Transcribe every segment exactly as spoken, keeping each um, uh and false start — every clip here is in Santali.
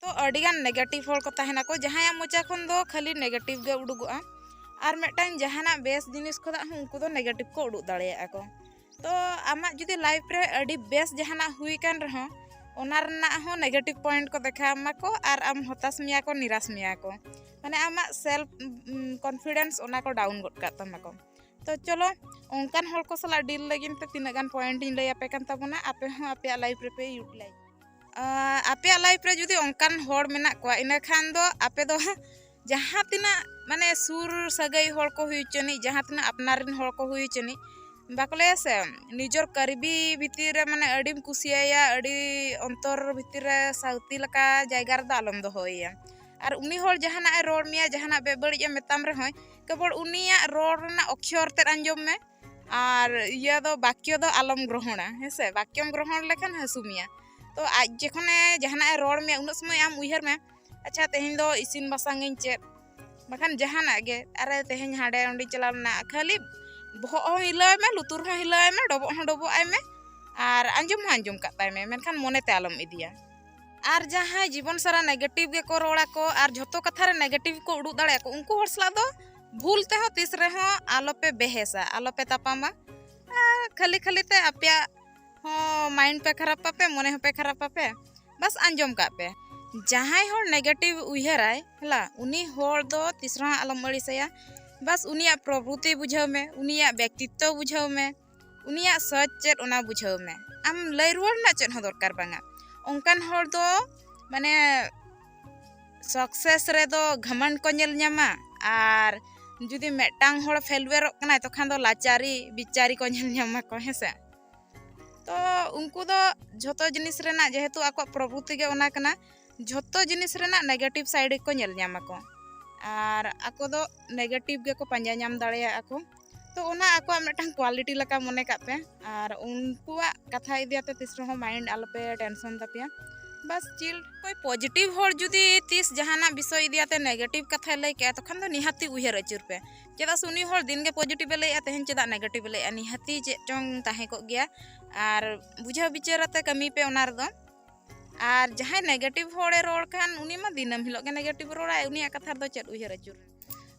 ᱛᱚ ᱟᱹᱰᱤᱜᱟᱱ ᱱᱮᱜᱮᱴᱤᱵᱷ ᱦᱚᱲ ᱠᱚ ᱛᱟᱦᱮᱱᱟᱠᱚ, ᱡᱟᱦᱟᱸᱭᱟᱜ ᱢᱚᱪᱟ ᱠᱷᱚᱱ ᱫᱚ ᱠᱷᱟᱹᱞᱤ ᱱᱮᱜᱮᱴᱤᱵᱷ ᱜᱮ ᱩᱰᱩᱠᱚᱜᱼᱟ᱾ ᱟᱨ ᱢᱤᱫᱴᱟᱝ ᱡᱟᱦᱟᱱᱟᱜ ᱵᱮᱥ ᱡᱤᱱᱤᱥ ᱠᱷᱚᱱᱟᱜ ᱦᱚᱸ ᱩᱱᱠᱩ ᱫᱚ ᱱᱮᱜᱮᱴᱤᱵᱷ ᱠᱚ ᱩᱰᱩᱠ ᱫᱟᱲᱮᱭᱟᱜᱼᱟ ᱠᱚ᱾ ᱛᱚ ᱟᱢᱟᱜ ᱡᱩᱫᱤ ᱞᱟᱭᱤᱯᱷ ᱨᱮ ᱟᱹᱰᱤ ᱵᱮᱥ ᱡᱟᱦᱟᱱᱟᱜ ᱦᱩᱭ ᱠᱟᱱ ᱨᱮᱦᱚᱸ, ᱚᱱᱟ ᱨᱮᱱᱟᱜ ᱦᱚᱸ ᱱᱮᱜᱮᱴᱤᱵᱷ ᱯᱚᱭᱮᱱᱴ ᱠᱚ ᱫᱮᱠᱷᱟᱣ ᱟᱢᱟ ᱠᱚ ᱟᱨ ᱟᱢ ᱦᱚᱛᱟᱥ ᱢᱮᱭᱟ ᱠᱚ, ᱱᱤᱨᱟᱥ ᱢᱮᱭᱟ ᱠᱚ᱾ ᱢᱟᱱᱮ ᱟᱢᱟᱜ ᱥᱮᱞᱯ ᱠᱚᱱᱯᱷᱤᱰᱮᱱᱥ ᱚᱱᱟ ᱠᱚ ᱰᱟᱣᱩᱱ ᱜᱚᱫ ᱠᱟᱜ ᱛᱟᱢᱟ ᱠᱚ᱾ ᱛᱚ ᱪᱚᱞᱚ, ᱚᱱᱠᱟᱱ ᱦᱚᱲ ᱠᱚ ᱥᱟᱞᱟᱜ ᱰᱤᱞ ᱞᱟᱹᱜᱤᱫ ᱛᱮ ᱛᱤᱱᱟᱹᱜ ᱜᱟᱱ ᱯᱚᱭᱮᱱᱴ ᱤᱧ ᱞᱟᱹᱭ ᱟᱯᱮ ᱠᱟᱱ ᱛᱟᱵᱚᱱᱟ, ᱟᱯᱮ ᱦᱚᱸ ᱟᱯᱮᱭᱟᱜ ᱞᱟᱭᱤᱯᱷ ᱨᱮᱯᱮ ᱤᱭᱩᱴᱤᱞᱟᱭᱤᱡᱽ᱾ ᱟᱯᱮᱭᱟᱜ ᱞᱟᱭᱤᱯᱷ ᱨᱮ ᱡᱩᱫᱤ ᱚᱱᱠᱟᱱ ᱦᱚᱲ ᱢᱮᱱᱟᱜ ᱠᱚᱣᱟ, ᱤᱱᱟᱹ ᱠᱷᱟᱱ ᱫᱚ ᱟᱯᱮ ᱫᱚ ᱡᱟᱦᱟᱸ ᱛᱤᱱᱟᱹᱜ ᱢᱟᱱᱮ ᱥᱩᱨ ᱥᱟᱹᱜᱟᱹᱭ ᱦᱚᱲ ᱠᱚ ᱦᱩᱭ ᱦᱚᱪᱚᱱᱤᱡ, ᱡᱟᱦᱟᱸ ᱛᱤᱱᱟᱹᱜ ᱟᱯᱱᱟᱨ ᱨᱮᱱ ᱦᱚᱲ ᱠᱚ ᱦᱩᱭ ᱦᱚᱪᱚᱱᱤᱡ, ᱵᱟᱠᱚ ᱞᱟᱹᱭᱟ ᱥᱮ, ᱱᱤᱡᱚᱨ ᱠᱟᱹᱨᱤᱵᱤ ᱵᱷᱤᱛᱤᱨ ᱨᱮ ᱢᱟᱱᱮ ᱟᱹᱰᱤᱢ ᱠᱩᱥᱤᱭᱟᱭᱟ, ᱟᱹᱰᱤ ᱚᱱᱛᱚᱨ ᱵᱷᱤᱛᱤᱨ ᱨᱮ ᱥᱟᱹᱣᱛᱤ ᱞᱮᱠᱟ ᱡᱟᱭᱜᱟ ᱨᱮᱫᱚ ᱟᱞᱚᱢ ᱫᱚᱦᱚᱭᱮᱭᱟ᱾ ᱟᱨ ᱩᱱᱤ ᱦᱚᱲ ᱡᱟᱦᱟᱱᱟᱜ ᱮ ᱨᱚᱲ ᱢᱮᱭᱟ, ᱡᱟᱦᱟᱱᱟᱜ ᱵᱮᱵᱟᱹᱲᱤᱡ ᱮ ᱢᱮᱛᱟᱢ ᱨᱮᱦᱚᱸᱭ, ᱠᱮᱵᱚᱞ ᱩᱱᱤᱭᱟᱜ ᱨᱚᱲ ᱨᱮᱱᱟᱜ ᱚᱠᱠᱷᱚᱨ ᱛᱮᱫ ᱟᱸᱡᱚᱢ ᱢᱮ᱾ ᱟᱨ ᱤᱭᱟᱹ ᱫᱚ ᱵᱟᱠᱭᱚ ᱫᱚ ᱟᱞᱚᱢ ᱜᱨᱚᱦᱚᱬᱟ, ᱦᱮᱸ ᱥᱮ? ᱵᱟᱠᱭᱚᱢ ᱜᱨᱚᱦᱚᱬ ᱞᱮᱠᱷᱟᱱ ᱦᱟᱹᱥᱩ ᱢᱮᱭᱟ᱾ ᱛᱚ ᱟᱡ ᱡᱚᱠᱷᱚᱱᱮ ᱡᱟᱦᱟᱱᱟᱜ ᱮ ᱨᱚᱲ ᱢᱮᱭᱟ, ᱩᱱᱟᱹᱜ ᱥᱚᱢᱚᱭ ᱟᱢ ᱩᱭᱦᱟᱹᱨ ᱢᱮ, ᱟᱪᱪᱷᱟ, ᱛᱮᱦᱮᱧ ᱫᱚ ᱤᱥᱤᱱ ᱵᱟᱥᱟᱝ ᱟᱹᱧ ᱪᱮᱫ, ᱵᱟᱠᱷᱟᱱ ᱡᱟᱦᱟᱱᱟᱜ ᱜᱮ, ᱟᱨᱮ ᱛᱮᱦᱮᱧ ᱦᱟᱸᱰᱮ ᱚᱸᱰᱮᱧ ᱪᱟᱞᱟᱣ ᱞᱮᱱᱟ, ᱠᱷᱟᱹᱞᱤ ᱵᱚᱦᱚᱜ ᱦᱚᱸ ᱦᱤᱞᱟᱹᱣ ᱟᱭ ᱢᱮ, ᱞᱩᱛᱩᱨ ᱦᱚᱸ ᱦᱤᱞᱟᱹᱣ ᱟᱭ ᱢᱮ, ᱰᱚᱵᱚᱜ ᱦᱚᱸ ᱰᱚᱵᱚᱜ ᱟᱭ ᱢᱮ, ᱟᱨ ᱟᱸᱡᱚᱢ ᱦᱚᱸ ᱟᱸᱡᱚᱢ ᱠᱟᱜ ᱛᱟᱭ ᱢᱮ, ᱢᱮᱱᱠᱷᱟᱱ ᱢᱚᱱᱮᱛᱮ ᱟᱞᱚᱢ ᱤᱫᱤᱭᱟ᱾ ᱟᱨ ᱡᱟᱦᱟᱸᱭ ᱡᱤᱵᱚᱱ ᱥᱟᱨᱟ ᱱᱮᱜᱮᱴᱤᱵᱷ ᱜᱮᱠᱚ ᱨᱚᱲᱟᱠᱚ ᱟᱨ ᱡᱷᱚᱛᱚ ᱠᱟᱛᱷᱟ ᱨᱮ ᱱᱮᱜᱮᱴᱤᱵᱷ ᱠᱚ ᱩᱰᱩᱠ ᱫᱟᱲᱮᱭᱟᱜᱼᱟ ᱠᱚ, ᱩᱱᱠᱩ ᱦᱚᱲ ᱥᱟᱞᱟᱜ ᱫᱚ ᱵᱷᱩᱞ ᱛᱮᱦᱚᱸ ᱛᱤᱥ ᱨᱮᱦᱚᱸ ᱟᱞᱚᱯᱮ ᱵᱮᱦᱮᱥᱟ, ᱟᱞᱚᱯᱮ ᱛᱟᱯᱟᱢᱟ᱾ ᱟᱨ ᱠᱷᱟᱹᱞᱤ ᱠᱷᱟᱹᱞᱤ ᱛᱮ ᱟᱯᱮᱭᱟᱜ ᱦᱚᱸ ᱢᱟᱭᱤᱱᱰ ᱯᱮ ᱠᱷᱟᱨᱟᱯ ᱛᱟᱯᱮ, ᱢᱚᱱᱮ ᱦᱚᱸᱯᱮ ᱠᱷᱟᱨᱟᱯ ᱛᱟᱯᱮ, ᱵᱟᱥ ᱟᱸᱡᱚᱢ ᱠᱟᱜ ᱯᱮ᱾ ᱡᱟᱦᱟᱸᱭ ᱦᱚᱲ ᱱᱮᱜᱮᱴᱤᱵᱷ ᱩᱭᱦᱟᱹᱨᱟᱭ ᱦᱮᱞᱟ, ᱩᱱᱤ ᱦᱚᱲ ᱫᱚ ᱛᱤᱥ ᱨᱮᱦᱚᱸ ᱟᱞᱚᱢ ᱟᱹᱲᱤᱥᱟᱭᱟ᱾ ᱵᱟᱥ ᱩᱱᱤᱭᱟᱜ ᱯᱨᱚᱵᱨᱩᱛᱤ ᱵᱩᱡᱷᱟᱹᱣ ᱢᱮ, ᱩᱱᱤᱭᱟᱜ ᱵᱮᱠᱛᱤᱛᱛᱚ ᱵᱩᱡᱷᱟᱹᱣ ᱢᱮ, ᱩᱱᱤᱭᱟᱜ ᱥᱚᱪ ᱪᱮᱫ ᱚᱱᱟ ᱵᱩᱡᱷᱟᱹᱣ ᱢᱮ᱾ ᱟᱢ ᱞᱟᱹᱭ ᱨᱩᱣᱟᱹᱲ ᱨᱮᱱᱟᱜ ᱪᱮᱫ ᱦᱚᱸ ᱫᱚᱨᱠᱟᱨ ᱵᱟᱝᱟ᱾ ᱚᱱᱠᱟᱱ ᱦᱚᱲ ᱫᱚ ᱢᱟᱱᱮ ᱥᱟᱠᱥᱮᱥ ᱨᱮᱫᱚ ᱜᱷᱟᱢᱟᱱᱰ ᱠᱚ ᱧᱮᱞ ᱧᱟᱢᱟ, ᱟᱨ ᱡᱩᱫᱤ ᱢᱤᱫᱴᱟᱝ ᱦᱚᱲ ᱯᱷᱮᱞᱩᱭᱟᱨᱚᱜ ᱠᱟᱱᱟᱭ, ᱛᱚᱠᱷᱟᱱ ᱫᱚ ᱞᱟᱪᱟᱨᱤ ᱵᱤᱪᱟᱨᱤ ᱠᱚ ᱧᱮᱞ ᱧᱟᱢᱟ ᱠᱚ, ᱦᱮᱸ ᱥᱮ? ᱛᱚ ᱩᱱᱠᱩ ᱫᱚ ᱡᱷᱚᱛᱚ ᱡᱤᱱᱤᱥ ᱨᱮᱱᱟᱜ, ᱡᱮᱦᱮᱛᱩ ᱟᱠᱚᱣᱟᱜ ᱯᱨᱚᱵᱷᱩᱛᱤ ᱜᱮ ᱚᱱᱟ ᱠᱟᱱᱟ, ᱡᱷᱚᱛᱚ ᱡᱤᱱᱤᱥ ᱨᱮᱱᱟᱜ ᱱᱮᱜᱮᱴᱤᱵᱷ ᱥᱟᱭᱤᱰ ᱜᱮᱠᱚ ᱧᱮᱞ ᱧᱟᱢᱟ ᱠᱚ, ᱟᱨ ᱟᱠᱚ ᱫᱚ ᱱᱮᱜᱮᱴᱤᱵᱷ ᱜᱮᱠᱚ ᱯᱟᱸᱡᱟ ᱧᱟᱢ ᱫᱟᱲᱮᱭᱟᱜᱼᱟ ᱠᱚ᱾ ᱛᱚ ᱚᱱᱟ ᱟᱠᱚᱣᱟᱜ ᱢᱤᱫᱴᱟᱝ ᱠᱣᱟᱞᱤᱴᱤ ᱞᱮᱠᱟ ᱢᱚᱱᱮ ᱠᱟᱜ ᱯᱮ, ᱟᱨ ᱩᱱᱠᱩᱣᱟᱜ ᱠᱟᱛᱷᱟ ᱤᱫᱤ ᱟᱛᱮ ᱛᱤᱥ ᱨᱮᱦᱚᱸ ᱢᱟᱭᱤᱱᱰ ᱟᱞᱚᱯᱮ ᱴᱮᱱᱥᱚᱱ ᱛᱟᱯᱮᱭᱟ᱾ ᱵᱟᱥ ᱪᱤᱞ ᱚᱠᱚᱭ ᱯᱚᱡᱤᱴᱤᱵᱷ ᱦᱚᱲ ᱡᱩᱫᱤ ᱛᱤᱥ ᱡᱟᱦᱟᱱᱟᱜ ᱵᱤᱥᱚᱭ ᱤᱫᱤ ᱟᱛᱮ ᱱᱮᱜᱮᱴᱤᱵᱷ ᱠᱟᱛᱷᱟᱭ ᱞᱟᱹᱭ ᱠᱮᱜᱼᱟ, ᱛᱚᱠᱷᱚᱱ ᱫᱚ ᱱᱤᱦᱟᱹᱛᱤ ᱩᱭᱦᱟᱹᱨ ᱟᱹᱪᱩᱨ ᱯᱮ, ᱪᱮᱫᱟᱜ ᱥᱮ ᱩᱱᱤ ᱦᱚᱲ ᱫᱤᱱ ᱜᱮ ᱯᱚᱡᱤᱴᱤᱵᱷ ᱮ ᱞᱟᱹᱭᱮᱜᱼᱟ, ᱛᱮᱦᱮᱧ ᱪᱮᱫᱟᱜ ᱱᱮᱜᱮᱴᱤᱵᱷ ᱮ ᱞᱟᱹᱭᱮᱜᱼᱟ? ᱱᱤᱦᱟᱹᱛᱤ ᱪᱮᱫ ᱪᱚᱝ ᱛᱟᱦᱮᱸ ᱠᱚᱜ ᱜᱮᱭᱟ᱾ ᱟᱨ ᱵᱩᱡᱷᱟᱹᱣ ᱵᱤᱪᱟᱹᱨ ᱟᱛᱮ ᱠᱟᱹᱢᱤ ᱯᱮ ᱚᱱᱟ ᱨᱮᱫᱚ᱾ ᱟᱨ ᱡᱟᱦᱟᱸᱭ negative ᱦᱚᱲᱮ ᱨᱚᱲ ᱠᱷᱟᱱ, ᱩᱱᱤ ᱢᱟ ᱫᱤᱱᱟᱹᱢ ᱦᱤᱞᱳᱜ ᱜᱮ negative ᱨᱚᱲᱟᱭ, ᱩᱱᱤᱭᱟᱜ ᱠᱟᱛᱷᱟ ᱨᱮᱫᱚ ᱪᱮᱫ ᱩᱭᱦᱟᱹᱨ ᱟᱹᱪᱩᱨ?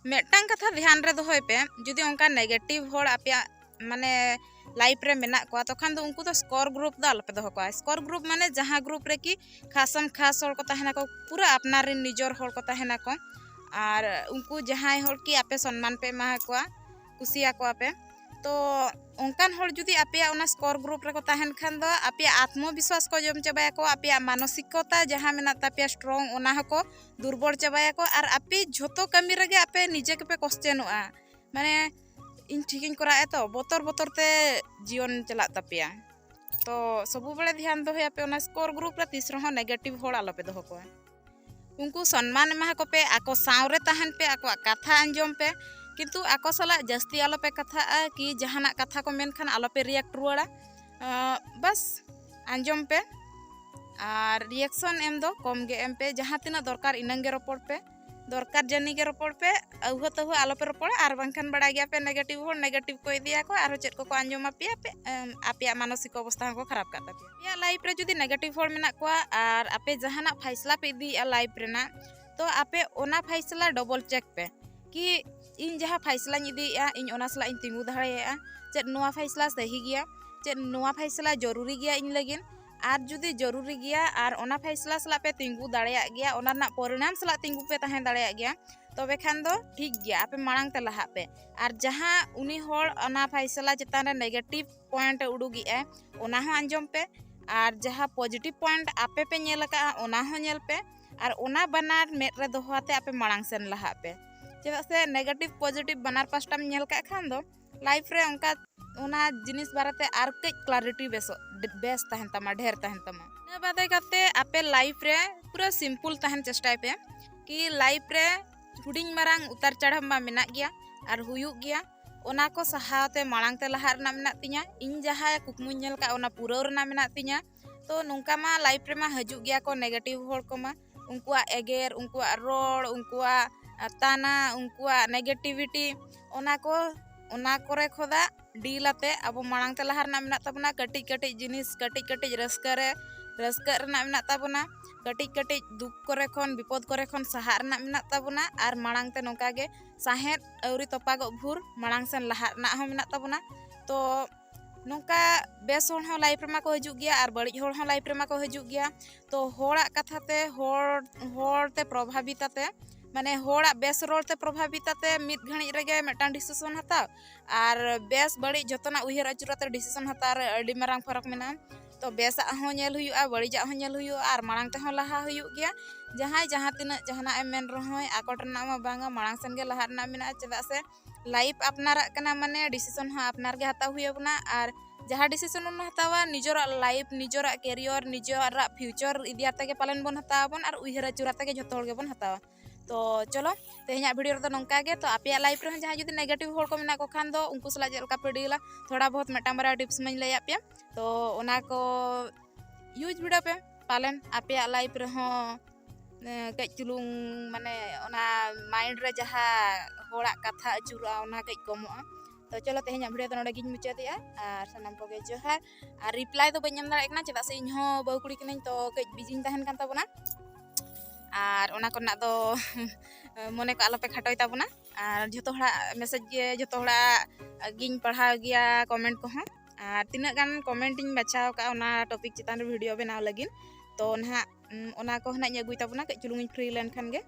ᱢᱤᱫᱴᱟᱝ ᱠᱟᱛᱷᱟ ᱫᱷᱮᱭᱟᱱ ᱨᱮ ᱫᱚᱦᱚᱭ ᱯᱮ, ᱡᱩᱫᱤ ᱚᱱᱠᱟ negative ᱦᱚᱲ ᱟᱯᱮᱭᱟᱜ ᱢᱟᱱᱮ life ᱨᱮ ᱢᱮᱱᱟᱜ ᱠᱚᱣᱟ, ᱛᱚᱠᱷᱟᱱ ᱫᱚ ᱩᱱᱠᱩ ᱫᱚ score group ᱫᱚ ᱟᱞᱚᱯᱮ ᱫᱚᱦᱚ ᱠᱚᱣᱟ᱾ Score group ᱢᱟᱱᱮ ᱡᱟᱦᱟᱸ group ᱨᱮᱠᱤ ᱠᱷᱟᱥᱟᱢ ᱠᱷᱟᱥ ᱦᱚᱲ ᱠᱚ ᱛᱟᱦᱮᱱᱟᱠᱚ, ᱯᱩᱨᱟᱹ ᱟᱯᱱᱟᱨ ᱨᱮᱱ ᱱᱤᱡᱚᱨ ᱦᱚᱲ ᱠᱚ ᱛᱟᱦᱮᱱᱟᱠᱚ, ᱟᱨ ᱩᱱᱠᱩ ᱡᱟᱦᱟᱸᱭ ᱦᱚᱲ ᱠᱤ ᱟᱯᱮ ᱥᱚᱱᱢᱟᱱ ᱯᱮ ᱮᱢᱟ ᱠᱚᱣᱟ, ᱠᱩᱥᱤᱭᱟᱠᱚᱣᱟ ᱯᱮ, ᱛᱚ ᱚᱱᱠᱟᱱ ᱦᱚᱲ ᱡᱩᱫᱤ ᱟᱯᱮᱭᱟᱜ ᱚᱱᱟ score group ᱨᱮᱠᱚ ᱛᱟᱦᱮᱱ ᱠᱷᱟᱱ ᱫᱚ ᱟᱯᱮᱭᱟᱜ ᱟᱛᱢᱚ ᱵᱤᱥᱣᱟᱥ ᱠᱚ ᱡᱚᱢ ᱪᱟᱵᱟᱭᱟᱠᱚ, ᱟᱯᱮᱭᱟᱜ ᱢᱟᱱᱚᱥᱤᱠᱚᱛᱟ ᱡᱟᱦᱟᱸ ᱢᱮᱱᱟᱜ ᱛᱟᱯᱮᱭᱟ strong, ᱚᱱᱟ ᱦᱚᱸᱠᱚ ᱫᱩᱨᱵᱚᱞ ᱪᱟᱵᱟᱭᱟᱠᱚ, ᱟᱨ ᱟᱯᱮ ᱡᱷᱚᱛᱚ ᱠᱟᱹᱢᱤ ᱨᱮᱜᱮ ᱟᱯᱮ ᱱᱤᱡᱮ ᱜᱮᱯᱮ ᱠᱚᱥᱪᱮᱱᱚᱜᱼᱟ, ᱢᱟᱱᱮ ᱤᱧ ᱴᱷᱤᱠᱤᱧ ᱠᱚᱨᱟᱣᱮᱫᱼᱟ ᱛᱚ, ᱵᱚᱛᱚᱨ ᱵᱚᱛᱚᱨ ᱛᱮ ᱡᱤᱭᱚᱱ ᱪᱟᱞᱟᱜ ᱛᱟᱯᱮᱭᱟ᱾ ᱛᱚ ᱥᱚᱵᱩ ᱵᱮᱲᱟ ᱫᱷᱮᱭᱟᱱ ᱫᱚᱦᱚᱭᱟᱯᱮ, ᱚᱱᱟ score group ᱨᱮ ᱛᱤᱥ ᱨᱮᱦᱚᱸ negative ᱦᱚᱲ ᱟᱞᱚᱯᱮ ᱫᱚᱦᱚ ᱠᱚᱣᱟ᱾ ᱩᱱᱠᱩ ᱥᱚᱱᱢᱟᱱ ᱮᱢᱟ ᱠᱚᱯᱮ, ᱟᱠᱚ ᱥᱟᱶ ᱨᱮ ᱛᱟᱦᱮᱱ ᱯᱮ, ᱟᱠᱚᱣᱟᱜ ᱠᱟᱛᱷᱟ ᱟᱸᱡᱚᱢ ᱯᱮ, ᱠᱤᱱᱛᱩ ᱟᱠᱚ ᱥᱟᱞᱟᱜ ᱡᱟᱹᱥᱛᱤ ᱟᱞᱚᱯᱮ ᱠᱟᱛᱷᱟᱜᱼᱟ ᱠᱤ ᱡᱟᱦᱟᱱᱟᱜ ᱠᱟᱛᱷᱟ ᱠᱚ ᱢᱮᱱᱠᱷᱟᱱ ᱟᱞᱚᱯᱮ react ᱨᱩᱣᱟᱹᱲᱟ᱾ ᱟᱸ, ᱵᱟᱥ ᱟᱸᱡᱚᱢ ᱯᱮ᱾ ᱟᱨ reaction ᱮᱢ ᱫᱚ ᱠᱚᱢ ᱜᱮ ᱮᱢ ᱯᱮ, ᱡᱟᱦᱟᱸ ᱛᱤᱱᱟᱹᱜ ᱫᱚᱨᱠᱟᱨ ᱤᱱᱟᱹᱝ ᱜᱮ ᱨᱚᱯᱚᱲ ᱯᱮ, ᱫᱚᱨᱠᱟᱨ ᱡᱟᱹᱱᱤ ᱜᱮ ᱨᱚᱯᱚᱲ ᱯᱮ, ᱟᱹᱣᱦᱟᱹ ᱛᱟᱹᱣᱦᱟᱹ ᱟᱞᱚᱯᱮ ᱨᱚᱯᱚᱲᱟ᱾ ᱟᱨ ᱵᱟᱝᱠᱷᱟᱱ ᱵᱟᱲᱟᱭ ᱜᱮᱭᱟᱯᱮ negative ᱦᱚᱲ negative ᱠᱚ ᱤᱫᱤᱭᱟᱠᱚ, ᱟᱨᱦᱚᱸ ᱪᱮᱫ ᱠᱚᱠᱚ ᱟᱸᱡᱚᱢ ᱟᱯᱮᱭᱟ, ᱟᱯᱮ, ᱮᱢ, ᱟᱯᱮᱭᱟᱜ ᱢᱟᱱᱚᱥᱤᱠ ᱚᱵᱚᱥᱛᱷᱟ ᱦᱚᱸᱠᱚ ᱠᱷᱟᱨᱟᱯ ᱠᱟᱜ ᱛᱟᱯᱮᱭᱟ᱾ ᱟᱯᱮᱭᱟᱜ life ᱨᱮ ᱡᱩᱫᱤ negative ᱦᱚᱲ ᱢᱮᱱᱟᱜ ᱠᱚᱣᱟ ᱟᱨ ᱟᱯᱮ ᱡᱟᱦᱟᱱᱟᱜ ᱯᱷᱟᱭᱥᱞᱟ ᱯᱮ ᱤᱫᱤᱭᱮᱫᱼᱟ life ᱨᱮᱱᱟᱜ, ᱛᱚ ᱟᱯᱮ ᱚᱱᱟ ᱯᱷᱟᱭᱥᱞᱟ double check ᱯᱮ ᱠᱤ ᱤᱧ ᱡᱟᱦᱟᱸ ᱯᱷᱟᱭᱥᱞᱟᱧ ᱤᱫᱤᱭᱮᱫᱼᱟ, ᱤᱧ ᱚᱱᱟ ᱥᱟᱞᱟᱜ ᱤᱧ ᱛᱤᱸᱜᱩ ᱫᱟᱲᱮᱭᱟᱜᱼᱟ, ᱪᱮᱫ ᱱᱚᱣᱟ ᱯᱷᱟᱭᱥᱞᱟ ᱥᱟᱹᱦᱤ ᱜᱮᱭᱟ, ᱪᱮᱫ ᱱᱚᱣᱟ ᱯᱷᱟᱭᱥᱞᱟ ᱡᱚᱨᱩᱨᱤ ᱜᱮᱭᱟ ᱤᱧ ᱞᱟᱹᱜᱤᱫ᱾ ᱟᱨ ᱡᱩᱫᱤ ᱡᱚᱨᱩᱨᱤ ᱜᱮᱭᱟ ᱟᱨ ᱚᱱᱟ ᱯᱷᱟᱭᱥᱞᱟ ᱥᱟᱞᱟᱜ ᱯᱮ ᱛᱤᱸᱜᱩ ᱫᱟᱲᱮᱭᱟᱜ ᱜᱮᱭᱟ, ᱚᱱᱟ ᱨᱮᱱᱟᱜ ᱯᱚᱨᱤᱱᱟᱢ ᱥᱟᱞᱟᱜ ᱛᱤᱸᱜᱩ ᱯᱮ ᱛᱟᱦᱮᱸ ᱫᱟᱲᱮᱭᱟᱜ ᱜᱮᱭᱟ, ᱛᱚᱵᱮ ᱠᱷᱟᱱ ᱫᱚ ᱴᱷᱤᱠ ᱜᱮᱭᱟ, ᱟᱯᱮ ᱢᱟᱲᱟᱝ ᱛᱮ ᱞᱟᱦᱟᱜ ᱯᱮ᱾ ᱟᱨ ᱡᱟᱦᱟᱸ ᱩᱱᱤ ᱦᱚᱲ ᱚᱱᱟ ᱯᱷᱟᱭᱥᱞᱟ ᱪᱮᱛᱟᱱ ᱨᱮ negative point ᱮ ᱩᱰᱩᱠᱮᱜᱼᱟᱭ, ᱚᱱᱟ ᱦᱚᱸ ᱟᱸᱡᱚᱢ ᱯᱮ᱾ ᱟᱨ ᱡᱟᱦᱟᱸ positive point ᱟᱯᱮ ᱯᱮ ᱧᱮᱞ ᱟᱠᱟᱫᱼᱟ, ᱚᱱᱟ ᱦᱚᱸ ᱧᱮᱞ ᱯᱮ᱾ ᱟᱨ ᱚᱱᱟ ᱵᱟᱱᱟᱨ ᱢᱮᱫ ᱨᱮ ᱫᱚᱦᱚ ᱟᱛᱮ ᱟᱯᱮ ᱢᱟᱲᱟᱝ ᱥᱮᱱ ᱞᱟᱦᱟᱜ ᱯᱮ᱾ ᱪᱮᱫᱟᱜ ᱥᱮ negative positive ᱵᱟᱱᱟᱨ ᱯᱟᱥᱴᱟᱢ ᱧᱮᱞ ᱠᱟᱜ ᱠᱷᱟᱱ ᱫᱚ life ᱨᱮ ᱚᱱᱠᱟ ᱚᱱᱟ ᱡᱤᱱᱤᱥ ᱵᱟᱨᱮᱛᱮ ᱟᱨ ᱠᱟᱹᱡ clarity ᱵᱮᱥᱚᱜ, ᱵᱮᱥ ᱛᱟᱦᱮᱱ ᱛᱟᱢᱟ, ᱰᱷᱮᱨ ᱛᱟᱦᱮᱱ ᱛᱟᱢᱟ᱾ ᱤᱱᱟᱹ ᱵᱟᱫᱮ ᱠᱟᱛᱮ ᱟᱯᱮ life ᱨᱮ ᱯᱩᱨᱟᱹ simple ᱛᱟᱦᱮᱱ ᱪᱮᱥᱴᱟᱭ ᱯᱮ ᱠᱤ life ᱨᱮ ᱦᱩᱰᱤᱧ ᱢᱟᱨᱟᱝ ᱩᱛᱟᱨ ᱪᱟᱲᱦᱟᱣ ᱢᱟ ᱢᱮᱱᱟᱜ ᱜᱮᱭᱟ ᱟᱨ ᱦᱩᱭᱩᱜ ᱜᱮᱭᱟ, ᱚᱱᱟ ᱠᱚ ᱥᱟᱦᱟᱣ ᱛᱮ ᱢᱟᱲᱟᱝ ᱛᱮ ᱞᱟᱦᱟᱜ ᱨᱮᱱᱟᱜ ᱢᱮᱱᱟᱜ ᱛᱤᱧᱟᱹ, ᱤᱧ ᱡᱟᱦᱟᱸ ᱠᱩᱠᱢᱩᱧ ᱧᱮᱞ ᱠᱟᱜ ᱚᱱᱟ ᱯᱩᱨᱟᱹᱣ ᱨᱮᱱᱟᱜ ᱢᱮᱱᱟᱜ ᱛᱤᱧᱟᱹ᱾ ᱛᱚ ᱱᱚᱝᱠᱟ ᱢᱟ life ᱨᱮᱢᱟ ᱦᱤᱡᱩᱜ ᱜᱮᱭᱟ ᱠᱚ negative ᱦᱚᱲ ᱠᱚᱢᱟ, ᱩᱱᱠᱩᱣᱟᱜ ᱮᱜᱮᱨ, ᱩᱱᱠᱩᱣᱟᱜ ᱨᱚᱲ, ᱩᱱᱠᱩᱣᱟᱜ ᱛᱟᱱᱟ, ᱩᱱᱠᱩᱣᱟᱜ negativity, ᱚᱱᱟ ᱠᱚ, ᱚᱱᱟ ᱠᱚᱨᱮ ᱠᱷᱚᱱᱟᱜ deal ᱟᱛᱮ ᱟᱵᱚ ᱢᱟᱲᱟᱝ ᱛᱮ ᱞᱟᱦᱟ ᱨᱮᱱᱟᱜ ᱢᱮᱱᱟᱜ ᱛᱟᱵᱚᱱᱟ᱾ ᱠᱟᱹᱴᱤᱡ ᱠᱟᱹᱴᱤᱡ ᱡᱤᱱᱤᱥ, ᱠᱟᱹᱴᱤᱡ ᱠᱟᱹᱴᱤᱡ ᱨᱟᱹᱥᱠᱟᱹ ᱨᱮ ᱨᱟᱹᱥᱠᱟᱹᱜ ᱨᱮᱱᱟᱜ ᱢᱮᱱᱟᱜ ᱛᱟᱵᱚᱱᱟ, ᱠᱟᱹᱴᱤᱡ ᱠᱟᱹᱴᱤᱡ ᱫᱩᱠ ᱠᱚᱨᱮ ᱠᱷᱚᱱ, ᱵᱤᱯᱚᱫ ᱠᱚᱨᱮ ᱠᱷᱚᱱ ᱥᱟᱦᱟᱜ ᱨᱮᱱᱟᱜ ᱢᱮᱱᱟᱜ ᱛᱟᱵᱚᱱᱟ, ᱟᱨ ᱢᱟᱲᱟᱝ ᱛᱮ ᱱᱚᱝᱠᱟ ᱜᱮ ᱥᱟᱦᱮᱫ ᱟᱹᱣᱨᱤ ᱛᱚᱯᱟᱜᱚᱜ ᱵᱷᱳᱨ ᱢᱟᱲᱟᱝ ᱥᱮᱱ ᱞᱟᱦᱟᱜ ᱨᱮᱱᱟᱜ ᱦᱚᱸ ᱢᱮᱱᱟᱜ ᱛᱟᱵᱚᱱᱟ᱾ ᱛᱚ ᱱᱚᱝᱠᱟ ᱵᱮᱥ ᱦᱚᱲ ᱦᱚᱸ ᱞᱟᱭᱤᱯᱷ ᱨᱮᱢᱟ ᱠᱚ ᱦᱤᱡᱩᱜ ᱜᱮᱭᱟ ᱟᱨ ᱵᱟᱹᱲᱤᱡ ᱦᱚᱲ ᱦᱚᱸ ᱞᱟᱭᱤᱯᱷ ᱨᱮᱢᱟ ᱠᱚ ᱦᱤᱡᱩᱜ ᱜᱮᱭᱟ᱾ ᱛᱚ ᱦᱚᱲᱟᱜ ᱠᱟᱛᱷᱟ ᱛᱮ, ᱦᱚᱲ ᱦᱚᱲ ᱛᱮ ᱯᱨᱚᱵᱷᱟᱵᱤᱛ ᱟᱛᱮ, ᱢᱟᱱᱮ ᱦᱚᱲᱟᱜ ᱵᱮᱥ ᱨᱚᱲ ᱛᱮ ᱯᱨᱚᱵᱷᱟᱵᱤᱛ ᱟᱛᱮ ᱢᱤᱫ ᱜᱷᱟᱹᱲᱤᱡ ᱨᱮᱜᱮ ᱢᱤᱫᱴᱟᱝ ᱰᱤᱥᱤᱥᱚᱱ ᱦᱟᱛᱟᱣ ᱟᱨ ᱵᱮᱥ ᱵᱟᱹᱲᱤᱡ ᱡᱚᱛᱚᱱᱟᱜ ᱩᱭᱦᱟᱹᱨ ᱟᱹᱪᱩᱨ ᱟᱛᱮ ᱰᱤᱥᱤᱥᱚᱱ ᱦᱟᱛᱟᱣ ᱨᱮ ᱟᱹᱰᱤ ᱢᱟᱨᱟᱝ ᱯᱷᱟᱨᱟᱠ ᱢᱮᱱᱟᱜᱼᱟ᱾ ᱛᱚ ᱵᱮᱥᱟᱜ ᱦᱚᱸ ᱧᱮᱞ ᱦᱩᱭᱩᱜᱼᱟ, ᱵᱟᱹᱲᱤᱡᱟᱜ ᱦᱚᱸ ᱧᱮᱞ ᱦᱩᱭᱩᱜᱼᱟ ᱟᱨ ᱢᱟᱲᱟᱝ ᱛᱮᱦᱚᱸ ᱞᱟᱦᱟ ᱦᱩᱭᱩᱜ ᱜᱮᱭᱟ᱾ ᱡᱟᱦᱟᱸᱭ ᱡᱟᱦᱟᱸ ᱛᱤᱱᱟᱹᱜ ᱡᱟᱦᱟᱱᱟᱜ ᱮᱢ ᱢᱮᱱ ᱨᱮᱦᱚᱸ ᱟᱠᱚᱴ ᱨᱮᱱᱟᱜ ᱢᱟ ᱵᱟᱝᱟ, ᱢᱟᱲᱟᱝ ᱥᱮᱱ ᱜᱮ ᱞᱟᱦᱟᱜ ᱨᱮᱱᱟᱜ ᱢᱮᱱᱟᱜᱼᱟ᱾ ᱪᱮᱫᱟᱜ ᱥᱮ ᱞᱟᱭᱤᱯᱷ ᱟᱯᱱᱟᱨᱟᱜ ᱠᱟᱱᱟ, ᱢᱟᱱᱮ ᱰᱤᱥᱤᱥᱚᱱ ᱦᱚᱸ ᱟᱯᱱᱟᱨ ᱜᱮ ᱦᱟᱛᱟᱣ ᱦᱩᱭ ᱟᱵᱚᱱᱟ᱾ ᱟᱨ ᱡᱟᱦᱟᱸ ᱰᱤᱥᱤᱥᱚᱱ ᱵᱚᱱ ᱦᱟᱛᱟᱣᱟ ᱱᱤᱡᱮᱨᱟᱜ ᱞᱟᱭᱤᱯᱷ, ᱱᱤᱡᱮᱨᱟᱜ ᱠᱮᱨᱤᱭᱚᱨ, ᱱᱤᱡᱮᱨᱟᱜ ᱯᱷᱤᱭᱩᱪᱟᱨ ᱤᱫᱤ ᱟᱛᱮ ᱜᱮ ᱯᱟᱞᱮᱱ ᱵᱚᱱ ᱦᱟᱛᱟᱣ ᱟᱵᱚᱱ ᱟᱨ ᱩᱭᱦᱟᱹᱨ ᱟᱹᱪᱩᱨ ᱟᱛᱮ ᱜᱮ ᱡᱷᱚᱛᱚ ᱦᱚᱲ ᱜᱮᱵᱚᱱ ᱦᱟᱛᱟᱣᱟ᱾ ᱛᱚ ᱪᱚᱞᱚ ᱛᱮᱦᱮᱧᱟᱜ ᱵᱷᱤᱰᱤᱭᱳ ᱨᱮᱫᱚ ᱱᱚᱝᱠᱟ ᱜᱮ᱾ ᱛᱚ ᱟᱯᱮᱭᱟᱜ ᱞᱟᱭᱤᱯᱷ ᱨᱮᱦᱚᱸ ᱡᱟᱦᱟᱸᱭ ᱡᱩᱫᱤ ᱱᱮᱜᱮᱴᱤᱵᱷ ᱦᱚᱲ ᱠᱚ ᱢᱮᱱᱟᱜ ᱠᱚ ᱠᱷᱟᱱ ᱫᱚ ᱩᱱᱠᱩ ᱥᱟᱞᱟᱜ ᱪᱮᱫ ᱞᱮᱠᱟ ᱯᱮ ᱰᱤᱞᱟ, ᱛᱷᱚᱲᱟ ᱵᱚᱦᱩᱛ ᱢᱤᱫᱴᱟᱝ ᱵᱟᱨᱭᱟ ᱴᱤᱯᱥ ᱢᱟᱧ ᱞᱟᱹᱭᱟᱫ ᱯᱮᱭᱟ᱾ ᱛᱚ ᱚᱱᱟ ᱠᱚ ᱤᱭᱩᱡᱽ ᱵᱤᱰᱟᱹᱣ ᱯᱮ, ᱯᱟᱞᱮᱱ ᱟᱯᱮᱭᱟᱜ ᱞᱟᱭᱤᱯᱷ ᱨᱮᱦᱚᱸ ᱮ, ᱠᱟᱹᱡ ᱪᱩᱞᱩᱝ ᱢᱟᱱᱮ ᱚᱱᱟ ᱢᱟᱭᱤᱱᱰ ᱨᱮ ᱡᱟᱦᱟᱸ ᱦᱚᱲᱟᱜ ᱠᱟᱛᱷᱟ ᱟᱹᱪᱩᱨᱚᱜᱼᱟ ᱚᱱᱟ ᱠᱟᱹᱡ ᱠᱚᱢᱚᱜᱼᱟ᱾ ᱛᱚ ᱪᱚᱞᱚ ᱛᱮᱦᱮᱧᱟᱜ ᱵᱷᱤᱰᱤᱭᱳ ᱫᱚ ᱱᱚᱰᱮ ᱜᱤᱧ ᱢᱩᱪᱟᱹᱫᱮᱜᱼᱟ᱾ ᱟᱨ ᱥᱟᱱᱟᱢ ᱠᱚᱜᱮ ᱡᱚᱦᱟᱨ᱾ ᱟᱨ ᱨᱤᱯᱞᱟᱭ ᱫᱚ ᱵᱟᱹᱧ ᱮᱢ ᱫᱟᱲᱮᱭᱟᱜ ᱠᱟᱱᱟ, ᱪᱮᱫᱟᱜ ᱥᱮ ᱤᱧ ᱦᱚᱸ ᱵᱟᱹᱦᱩ ᱠᱩᱲᱤ ᱠᱟᱹᱱᱟᱹᱧ, ᱛᱚ ᱠᱟᱹᱡ ᱵᱤᱡᱤᱧ ᱛᱟᱦᱮᱱ ᱠᱟᱱ ᱛᱟᱵᱚᱱᱟ᱾ ᱟᱨ ᱚᱱᱟ ᱠᱚᱨᱮᱱᱟᱜ ᱫᱚ ᱢᱚᱱᱮ ᱠᱚ ᱟᱞᱚᱯᱮ ᱠᱷᱟᱴᱚᱭ ᱛᱟᱵᱚᱱᱟ᱾ ᱟᱨ ᱡᱷᱚᱛᱚ ᱦᱚᱲᱟᱜ ᱢᱮᱥᱮᱡᱽ ᱜᱮ, ᱡᱷᱚᱛᱚ ᱦᱚᱲᱟᱜ ᱜᱤᱧ ᱯᱟᱲᱦᱟᱣ ᱜᱮᱭᱟ, ᱠᱚᱢᱮᱱᱴ ᱠᱚᱦᱚᱸ᱾ ᱟᱨ ᱛᱤᱱᱟᱹᱜ ᱜᱟᱱ ᱠᱚᱢᱮᱱᱴ ᱤᱧ ᱵᱟᱪᱷᱟᱣ ᱟᱠᱟᱫᱼᱟ ᱚᱱᱟ ᱴᱚᱯᱤᱠ ᱪᱮᱛᱟᱱ ᱨᱮ ᱵᱷᱤᱰᱤᱭᱳ ᱵᱮᱱᱟᱣ ᱞᱟᱹᱜᱤᱫ, ᱛᱚ ᱱᱟᱦᱟᱜ ᱩᱸ, ᱚᱱᱟ ᱠᱚ ᱱᱟᱦᱟᱜ ᱤᱧ ᱟᱹᱜᱩᱭ ᱛᱟᱵᱚᱱᱟ ᱠᱟᱹᱡ ᱪᱩᱞᱩᱝ ᱤᱧ ᱯᱷᱨᱤ ᱞᱮᱱᱠᱷᱟᱱ ᱜᱮ᱾